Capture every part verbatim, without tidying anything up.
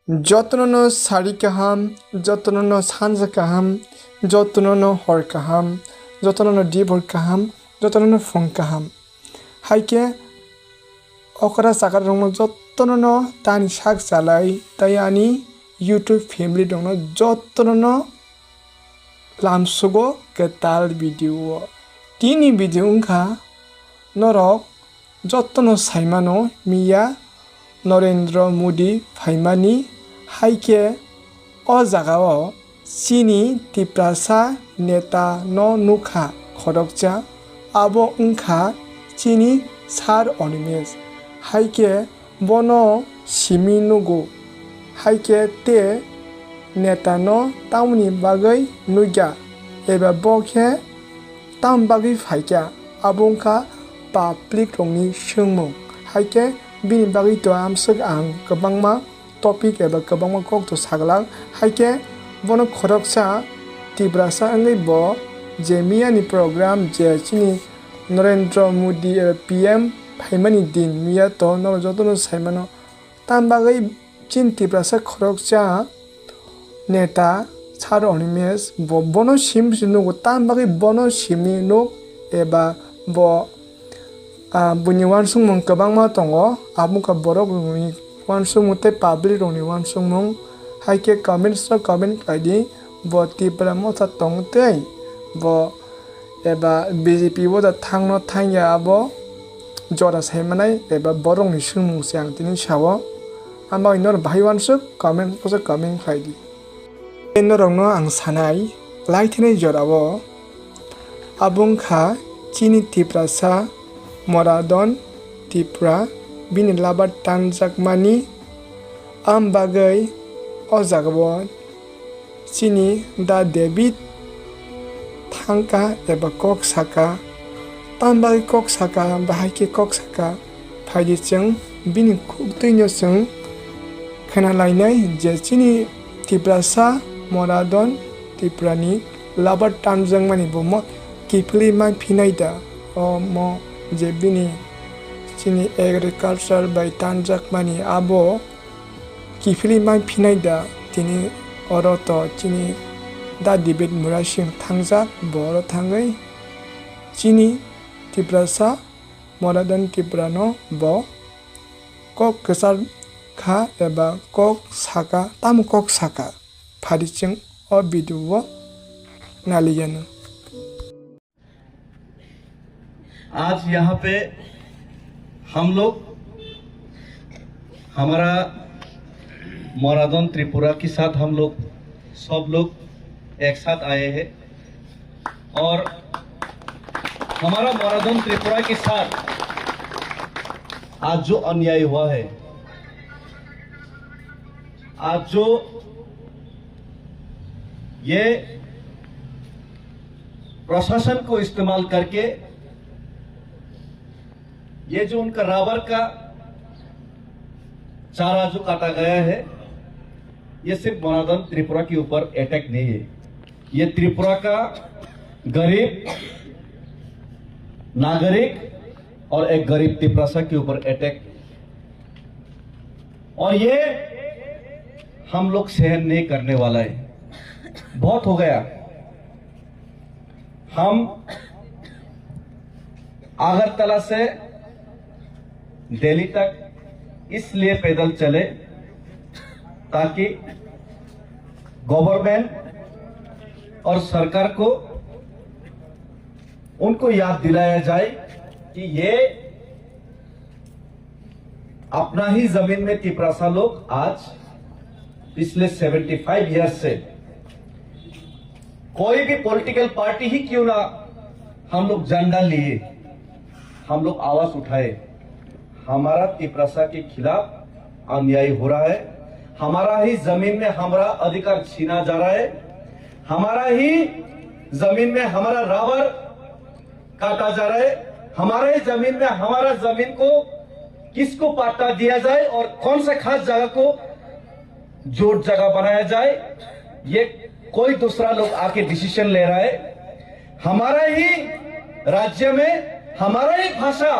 Jotono no sari kaham, jotono no sanja kaham, jotono no hor kaham, jotono no dibor kaham, jotono no phung kaham. Hai khe okra chakra rokno jotono no tani sak chalai, tai ani YouTube family rokno jotono no lamsugo kwtal video o. Tini video wngkha norok jotono saimano miya Narendra Modi phaimani, hai khe o jagao chini Tiprasa neta no nukha khoroksa, abo wngkha chini Sir Animesh, hai khe bono simi nugo, hai khe te neta no tamoni bagwi nukya eba bo khe tam bagwi phaikya, abo wngkha public rokni swngmung. Hai khe bini bagwi to amswk ang kwbangma topic eba kwbangma kok to saglak. Hai khe bono khoroksa Tiprasa wngwi bo je miyani program je chini Narendra Modi eba P M phaimani din miya to norok jotono saimano. Tam bagwi chini Tiprasa khoroksa neta Sir Animesh bo, bono sim si nugo, tam bagwi bono simi nuk eba bo, ah, buini uansukmung kwbangma tongo, abo wngkha borok rokni uansukmung tei public rokni uansukmung. Hai khe comments o comment khlai di, bo Tipra motha tong tei bo eba B J P o da thangno thangya abo jora saimanai eba borokni swngmung se ang tini sao. Ang bagwi norok bahai uansuk comment bosa comment khlai di. Tei norokno ang sanai laithinai jorao abo wngkha chini Tiprasa Moradon Tripura bini labar tanjakmani. Am bagwi o jagao chini Da David thangkha eba kok sakha. Tam bagwi kok sakha, bahai khe kok sakha? Phaidi chwng bini khuk twino chwng khna lainai je chini Tiprasa Moradon Tripurani labar tanjakmani bo mo kiphilwi ma phinai da? Omo je bini chini agriculture bai tanjakmani abo kiphilwi ma phinai da? Tini oro to chini Da David Murasing thangjak, bo oro thangwi chini Tiprasa Moradon Tripurano bo kok kwchar kha eba kok sakha, tamo kok sakha? Phaidi chwng o video o naliya no. आज यहाँ पे हम लोग, हमारा मोरादन त्रिपुरा के साथ हम लोग, सब लोग एक साथ आए हैं और हमारा मोरादन त्रिपुरा के साथ आज जो अन्याय हुआ है, आज जो ये प्रशासन को इस्तेमाल करके ये जो उनका रबर का चारा जो काटा गया है, ये सिर्फ मोरादन त्रिपुरा के ऊपर अटैक नहीं है, ये त्रिपुरा का गरीब नागरिक और एक गरीब तिपरासा के ऊपर अटैक, और ये हम लोग सहन नहीं करने वाला है। बहुत हो गया। हम अगरतला से दिल्ली तक इसलिए पैदल चले ताकि गवर्नमेंट और सरकार को उनको याद दिलाया जाए कि ये अपना ही जमीन में तिपरासा लोग आज पिछले सेवेंटी फ़ाइव ईयर्स से कोई भी पॉलिटिकल पार्टी ही क्यों ना, हम लोग झंडा लिए, हम लोग आवाज उठाए, हमारा तिपरासा के खिलाफ अन्याय हो रहा है, हमारा ही जमीन में हमारा अधिकार छीना जा रहा है, हमारा ही जमीन में हमारा रबर काटा जा रहा है, हमारे जमीन में, हमारा जमीन को किसको पट्टा दिया जाए और कौन सा खास जगह को जोट जगह बनाया जाए, ये कोई दूसरा लोग आके डिसीजन ले रहा है। हमारा ही राज्य में हमारा ही भाषा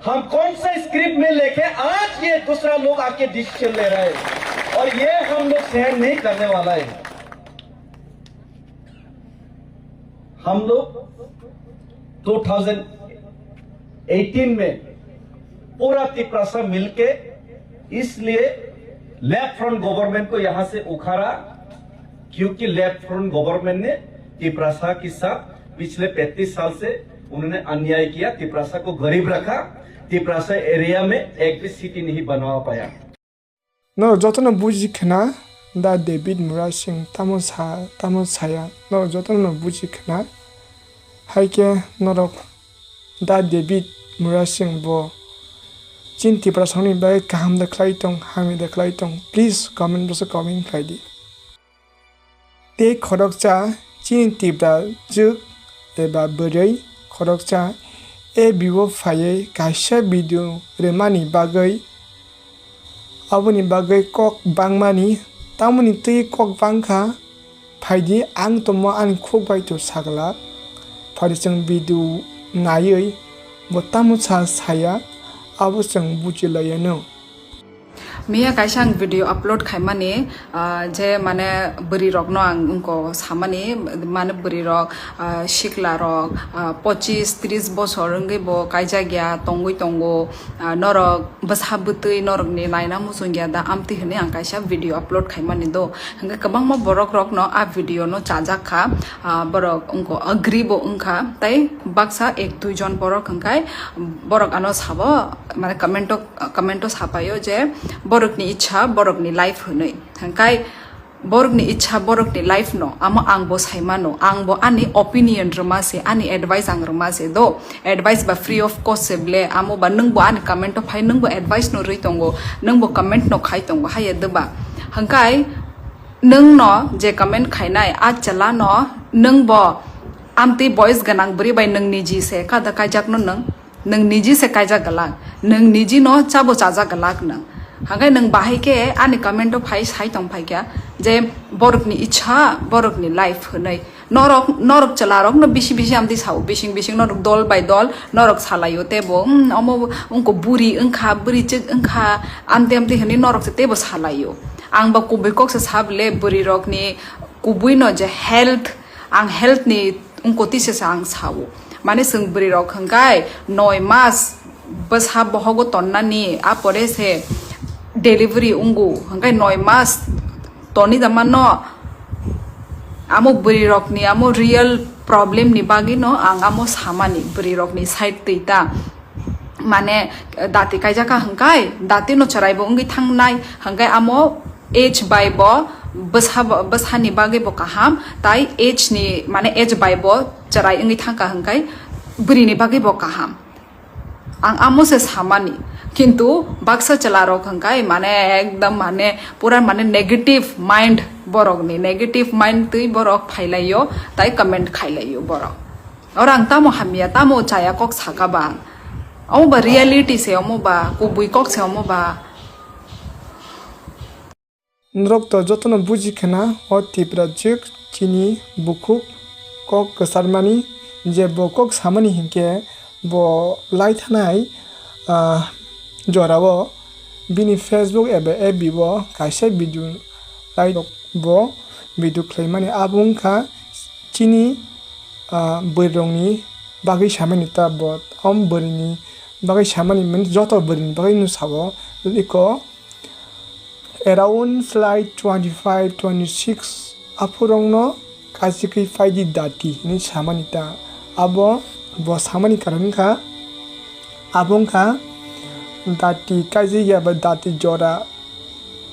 हम कौन सा स्क्रिप्ट में लेके आज ये दूसरा लोग आके डिसीजन ले रहा है। और ये हम लोग सहन नहीं करने वाला है। हम लोग दो हज़ार अठारह में पूरा तिपरासा मिलके इसलिए लेफ्ट फ्रंट गवर्नमेंट को यहाँ से उखाड़ा, क्योंकि लेफ्ट फ्रंट गवर्नमेंट ने तिपरासा के साथ पिछले पैंतीस साल से उन्होंने अन्याय किया, तिपरासा को गरीब रखा, तिपरासा एरिया में एक भी सिटी नहीं बनवा पाया। Norok jotono buji khna, da David Murasing tamo sa, tamo saya, norok jotono no buji khna. Hai khe norok da David Murasing bo chini Tiprasani bagwi kaham da khlai tong, hamya da khlai tong, please comment box o comment khlai di. Tei khoroksa chini Tiprajwk eba bwrwi khoroksa A B o phaiwi kaisa video rwmani bagwi, aboni bagwi kok bangmani, tamoni twi kok bangkha, phaidi ang tongmo ani khuk bai to saglak, phaidi chwng video naiwi bo tamo sa saya, abo chwng buji laianw. Miya kaisa ang video upload khaimani, ah, je mane bwrwi rokno ang wngko samani, mane bwrwi rok, ah, sikla rok, ah, pochis tris bosor wngwi bo kaijak ya tongwi tongo, ah, norok bwsa bwtwi norokni naina muchung ya da amtwi hwnwi ang kaisa video upload khaimani do. Hwnkhe kwbangma borok rokno a video no chajak kha, ah, borok wngko agree bo wngkha, tei baksa ek dui jon borok hwnkhe borok ano sabo, mane comment o, comment o sapaio je borokni ichha borokni life hwnwi. Hwnkhe borokni ichha borokni life no amo ang bo saimano, ang bo ani opinion rwma se, ani advice ang rwma se do, advice ba free of cost se ble, amo ba nwng bo ani comment o phai nwng bo advice no rwi tongo, nwng bo comment no khai tongo haiya deba. Hwnkhe nwng no je comment khainai a chwla no nwng bo amtwi boys gwnang bwrwi bai nwng niji se kada kaijak no nwng. Nwng niji se kaijak glak, nwng niji no chabo chajak glak nwng. Hwnkhe nwng bahai khe ani comment o phai sai tong phai kha je borokni ichha, borokni life hwnwi. Norok, norok chwla rok no bisi bisi amtwi sao, bising bising norok dol bai dol norok salaio tebo, "Hmm, omo wngko buri wngkha, bwrwi chwk wngkha, amtwi amtwi," hwnwi norok se tebo salaio. Ang ba kubui kok se sa bwle bwrwi rokni kubui no je health, ang health ni wngko tisa se ang sao. Mane chwng bwrwi rok hwnkhe noi mas bwsa bohogo tonnani, a pore se delivery wngo, hwnkhe noi mas toni da mano, amo bwrwi rokni amo real problem ni bagwi no ang amo samani bwrwi rokni side twi ta. Mane dati kaijak kha hwnkhe dati no chwrai bo wngwi thangnai, hwnkhe amo age bai bo bwsa bo, bwsani bagwi bo kaham, tai age ni, mane age bai bo chwrai wngwi thangkha hwnkhe bwrwi ni bagwi bo kaham. Ang amo se samani, kintu baksa chwla rok hwnkhe mane ekdam mane pura mane negative mind borok ni, negative mind twi borok phailaio tai comment khailaio borok. Oro ang tamo hamya, tamo chaya kok saka ba? Omo ba reality se, omo ba kubui kok se, omo ba? Norok to jotono buji khna o Tiprajwk chini bukhuk kok kwcharmani, je bo kok samani hinkhe bo lai thanai, ah, jorao bini Facebook eba F B o kaisa video lai bo video khlaimani, abo wngkha chini, ah, bwrwirokni bagwi samani ta bo, om bwrwini bagwi samani, mane joto bwrwini bagwi no sao, iko around flight twenty five, twenty six aphurokno kachikwi phaidi dati hinwi samani ta, abo bo samani karon wngkha, abo wngkha dati kaijak ya ba dati jora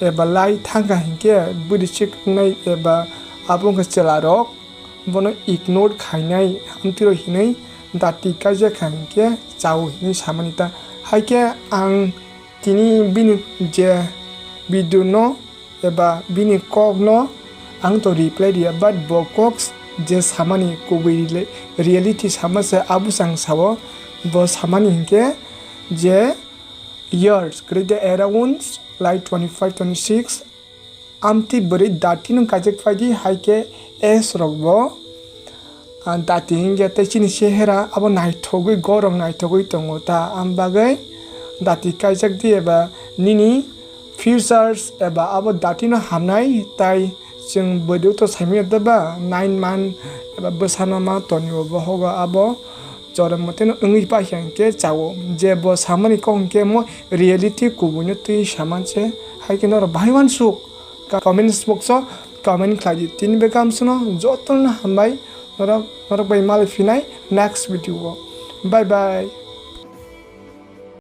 eba lai thangkha hinkhe bwrwi chwk wngnai eba abo wngkha chwlarok bono ignore khainai amtwirok hinwi dati kaijak kha hinkhe chao hinwi samani ta. Haikhe ang tini bini je video no eba bini kok no ang to reply riya, but bo kok je samani kubui rela-, reality sama se abo se ang sao, bo samani hinkhe je years, kwrwi de around like twenty five, twenty six, amtwi bwrwi dati no kaijak phaidi, haikhe age rok bo, ah, dati hinkhe tei chini chehera abo naithogwi, gorok naithogwi tongo ta, am bagwi dati kaijak di eba nini futures eba abo datino hamnai, tai chwng bwdwk to saimanya teba nine month eba bwsano ma tonio bohogo abo jora moteno wngwi paikha hwnkhe chao. Je bo samani kok hwnkhe mo reality kubuino twi samanse, hai khe norok bahai uansuk ka-, comments box o comment khlai di. Tini bekamsano jotono hambai, norok, norok bai malai phinai next video o. Bye bye.